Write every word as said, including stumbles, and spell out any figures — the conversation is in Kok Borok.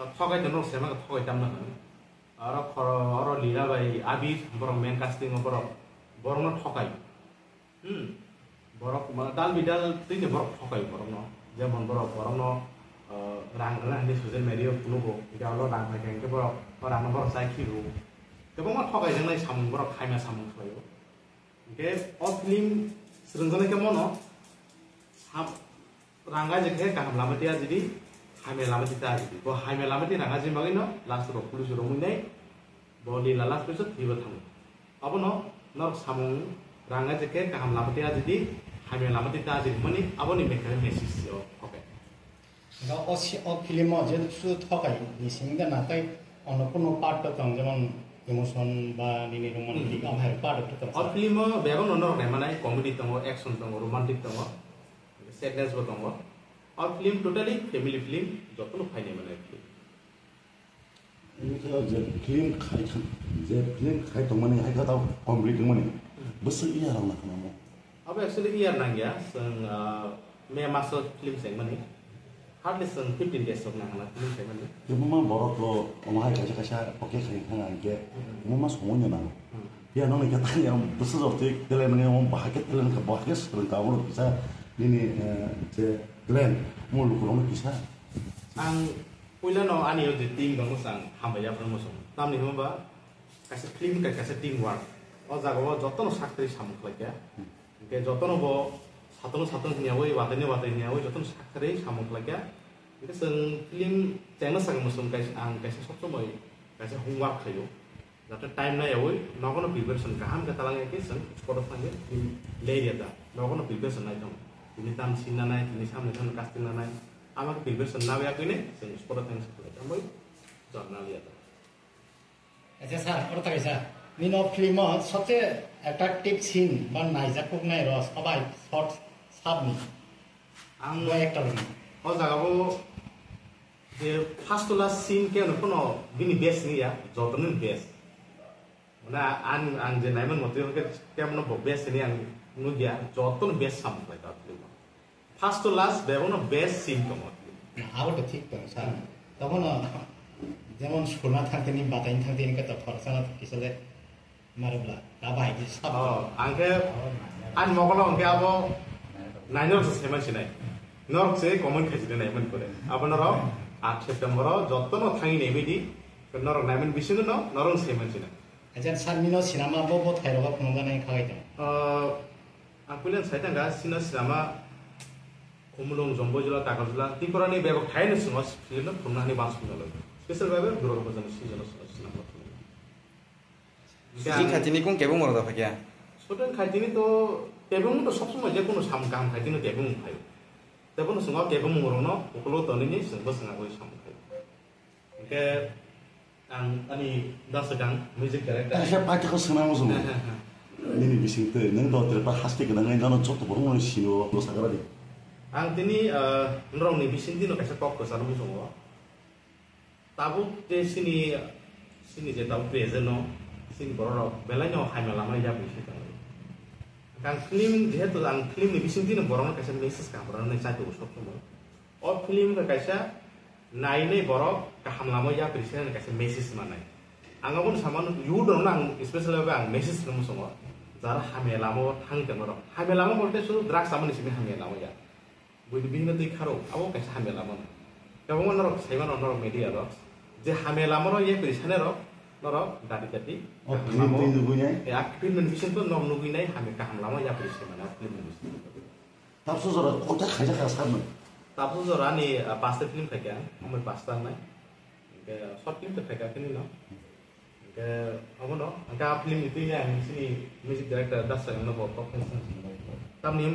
Thokai tongno sema thokai tamna hwn. Aro khoro, oro Lila bai Abir borok main casting o borok, borokno thokai. Hmm. Borok ma dal bidal twi ni borok thokai borokno. Jemon borok borokno, uh, rang rwna hwnwi social media o phunukgo. Hingke oro rang phai khe hingke borok o rangno borok chai khibo. Kwbangma thokai jaknai samung borok khaima samung khlaio. Hingke o film srwngjaknai khe mono sam-, rang aje khe kaham lama twi ajidi, hamya lama twi ta ajidi. Bo hamya lama twi rang aje bagwi no last o police rok mui nai. Bo Lila last picture thwibo thango. Abono norok samung rang aje khe kaham lama twi ajidi, hamya lama twi ta ajidi hwnmani aboni mekhe message o, okay. Ga o si-, o film o je su thokai ni simi ga na tai ono kuno part to tong, jemon emotion ba nini romantic, hmm, am hai part to tong. O film o bebak no norok nai manai, comedy tongo, action tongo, romantic tongo, sadness bo tongo. O film totally family film, jotono phainai manai film. Wngkha je film khai thang-, je film khai tongmani hai khe tao comedy tongmani. Hmm. Bwswk iya rok nang khe namo. Abo actually year nangya, chwng, ah, May maso film chengmani. Hardly chwng fifteen days rok nangna film chengmani. Tebuma borok lo omo hai kaisa kaisa poke khai thang ang khe, hmm, omo ma somoi no nango. Hmm. Phiya nokni khe tang yang bwswk jok twi talent nangya, omo bahai khe talent kha, bahai khe swrwng kha, omo kisa nini, eh, je talent, omo lukurokno kisa. Ang puilano ani o je team rokno chwng hambai yaphang muchung. Tamni hwnba kaisa film kai kaisa team work. O jaga o jotono sak twi samung khlai kha. Hingke jotono bo satono satung hwnyawi, wathaino wathaino hwnyawi jotono sak twi samung khlai kha. Hingke chwng film chengna sakha muchung kaisa, ang kaisa sob somoi kaisa homework khlaio. Jate time naiyawi nogono preparation kaham khe talangya khe chwng spot o thangwi film lerya da. Nogono preparation nai tongo. Tini tam scene nanai, tini samni samni casting nanai. Ama khe preparation naiya kwini chwng spot o thangwi se khlai tongwi journal ya da. Acha sir, oro takai sir. Nini o film o sobse attractive scene ba naijak kuk nai rw sabai shot sabni. Ang bo actor ni. O jaga o je first to last scene khe no kono bini best ni ya, joto ni best. Mane ang, ang je naiman motwi hwnkhe kemno bo best ni ang nugya, joto ni best samung khlai ta film o. First to last bebak no best scene tongo. Na, abo to thik tongo sir. Tongmano jemon suna thangtini, bataini thangtini khe to khoroksa no kisa le. Maribla, kabai di sab. Oh, angke ani mokolo angke abo nainor se seman sinai. Norok se comment khaisi de naiman kore. Abo norok aat September o jotono thangi naibai di. Norok naiman bisingo no norok seman sinai. Acha sir nino sinama bo bo thairok phunukna nai khagai tong. Ah, ang puilan sai tangka sino sinama Khumulwng, Jomboijwla, Takarjwla, Tripura ni bebak thaino singo film no phunukna hani bansukna logo. Special bebak Durga Puja ni season o singo sinama phunukna. Shooting khaitini kung kebeng moro da phakya? Shooting khaitini to kebeng to sob somoi je kono sam kaham khaitini kebeng phai. Tebo no swngo kebeng moro no ukulo tonini swngo swngo sam khai. Hingke ang ani da swkang music director. Kaisa paithakgo swnamo chwng. He, he, he. Nini bising twi nwng do Tripura haste gwnangwi nono joto borok no sini o bwsakra di. Ang tini, ah, norokni bising twi no kaisa kok kwcharo muchungo. Tabuk je sini, sini je tabuk present no, sini borok rok belai no hamya lama ya bisi tangwi. Ang film, jehetu ang film ni bising twi no borok no kaisa message kaham rwnai chai tongo sob somoi. O film khe kaisa nainai borok kaham lama ya bisi kaisa message manai. Ang aboni samano youth rok no ang special bhabe ang message rwmo songo. Jara hamya lama o thang tongma rok. Hamya lama bolte suru drugs amani simi hamya lama ya. Buini bihikno twi kharo, abo kaisa hamya lama no. Kwbangma norok saimano norok media rok, je hamya lama no yapri sane rok, norok dati dati. O kaham film lama twi o. Nugui nai? Ya, film ni bising to norok nugui nai, hamya kaham lama yapri se mane film ni bising. Tabsu jora kota khaijak kha sakno. Tabsu jora ni, ah, pasta film khaikha, amoi pasta nai. Hingke short film to khaikha kini no. Hingke abo no, hingke a film ni twi ya, sini music director Das Sayang no bo kok khaisa. Tamni